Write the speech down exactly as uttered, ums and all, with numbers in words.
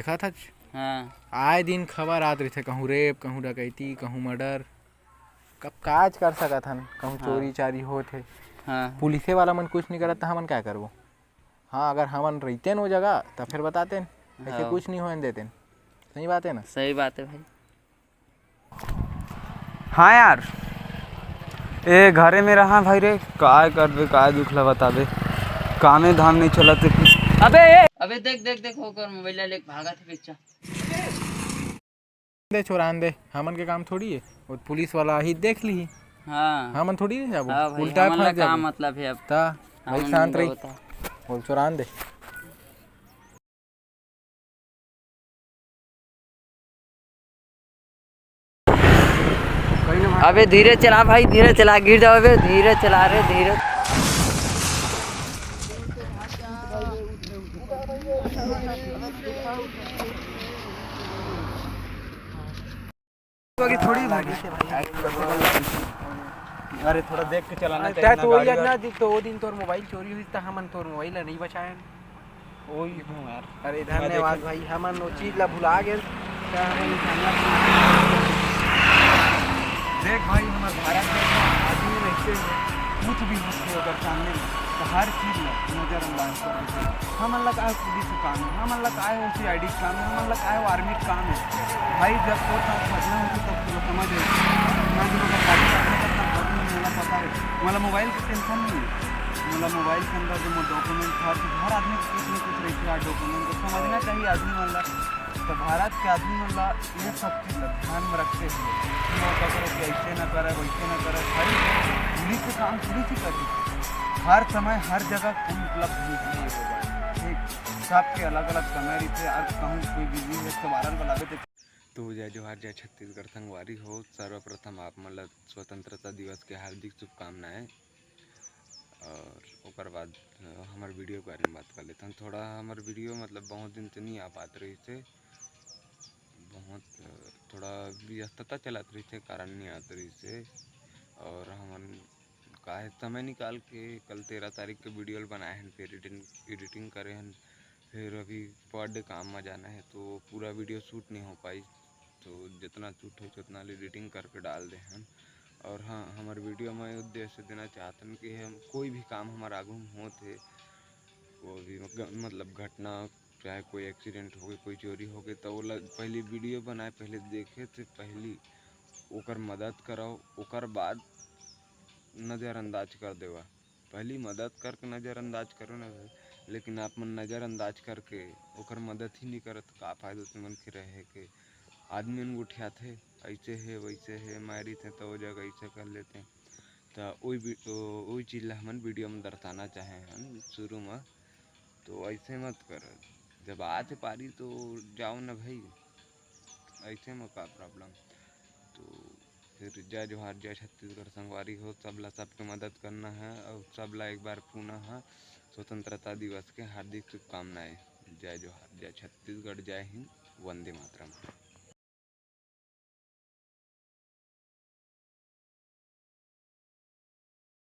देखत हच, हाँ। आए दिन खबर आत रहिथे, कहूँ रेप, कहूँ डकैती, कहूँ मर्डर। कब काज कर सकत हन, कहूँ हाँ। चोरी चारी होत हे। हाँ। पुलिसे वाला मन कुछ नहीं करत, त हमन का करबो? हाँ, अगर हमन रहितेन वो जगह, त फिर बतातेन, ऐसे हाँ। कुछ नहीं होएन देतेन। सही बात है ना? सही बात है भाई। हाँ यार, ए घरे में रहा भाई रे, काय करबे, काय दुख ला बताबे, कामे धाम नहीं चलत हे कुछ। अबे ए, अबे देख, देख, देख, ओकर मोबाइल ला लेके भागत हे बच्चा। दे, चोरान दे, हमन के काम थोड़ी है, वो पुलिस वाला ही देख ली। हाँ। हमन थोड़ी नहीं जाबो, हाँ भाई, उल्टा हमन ला फंस का जाबो। मतलब है अब? ता, भाई हमन शांत नहीं रही, जाबो ता। बोल चोरान दे। अबे धीरे चला भाई, धीरे चला, गिर जाओ बे, धीरे चला रे, धीरे। थोड़ी भागी। अरे थोड़ा देख के चलाना चाहिए तै ना तो वही गाड़ी ना, वाड़ी। तो वो दिन तोर मोबाइल चोरी हुई, त हमन तोर मोबाइल ला नहीं बचाएन। ओही हूँ यार। अरे मैं धन्यवाद देखे भाई, हमन वो चीज ला भुला गेन। त हमन धन्यवाद। देख भाई, हमर भारत देश में आदमी रहिते हुए कुछ भी होथे ओकर सामने में, त हर चीज ला नजरअंदाज कर देथे। हमन ला काहे पुलिस के काम है, हमन ला काहे सीआईडी के काम है, हमन ला काहे आर्मी के काम है। भाई, जब तोर साथ घटना होथे, तब तू समझ आही। मैं तुमको बता, मोला पता है, मोला मोबाइल की टेंशन नहीं है। मोला मोबाइल के अंदर जो मोर डॉक्यूमेंट हर चीज, हर आदमी के कुछ न कुछ रहिथे यार डॉक्यूमेंट, तो समझना चाहिए आदमी मन ला। तो भारत के आदमी मन ला ये सब चीज ला ध्यान में रखते हुए, कि वो ककरो के ऐसे ना करे, वैसे ना करे, भाई पुलिस के काम पुलिस ही करही। हर समय हर जगह कोई उपलब्ध नहीं होगा, ठीक? सबके अलग अलग समय रहिथे। और कहूँ कोई बिजी है तो वायरल बना देते। तो जय जोहार, जय छत्तीसगढ़ संगवारी हो, सर्वप्रथम आप मन ला स्वतंत्रता दिवस के हार्दिक शुभकामनाएं। और ओकर बाद, अ, हमर वीडियो के बारे में बात कर लेथन। थोड़ा हमर वीडियो मतलब बहुत दिन से नहीं आ पात रहिस हे, बहुत, अ, थोड़ा व्यस्तता चलत रहिस हे, कारण नहीं आत रहिस हे। और हमन काहे समय निकाल के कल तेरह तारीख के वीडियो ल बनाए हन, फिर एडिटिंग, एडिटिंग करे हन, फिर अभी पर डे काम में जाना है, तो पूरा वीडियो शूट नहीं हो पाई। तो जितना शूट हो, उतना एडिटिंग करके डाल दे हन। और हाँ, हमर वीडियो में उद्देश्य देना चाहतन कि हम कोई भी काम हमार आगू में होत हे, वो भी मतलब घटना, चाहे कोई एक्सीडेंट हो गए, कोई चोरी हो गए, तो ओला पहली वीडियो बनाए, पहले देखे से पहली ओकर मदद कराओ, ओकर बाद नज़रअंदाज कर देवा। पहली मदद करके नज़रअंदाज करो ना भाई, लेकिन आप मन नज़रअंदाज करके ओकर मदद ही नहीं करत, का फायदा तुमन के रहे के? आदमी मन गोठियाथे, ऐसे है, वैसे है, मारिथे तो वो जगह ऐसे कर लेते। तो वही वि-, तो वही चीज़ ला हमन वीडियो में दर्शाना चाहे हन शुरू में। तो ऐसे मत कर, जब आथे पारी तो जाओ ना भाई, ऐसे में का प्रॉब्लम। तो फिर जय जोहार, जय छत्तीसगढ़ संगवारी हो, सबला सबके मदद करना है और सबला एक बार पुनः स्वतंत्रता दिवस के हार्दिक शुभकामनाएं। जय जोहार, जय छत्तीसगढ़, जय हिंद, वंदे मातरम।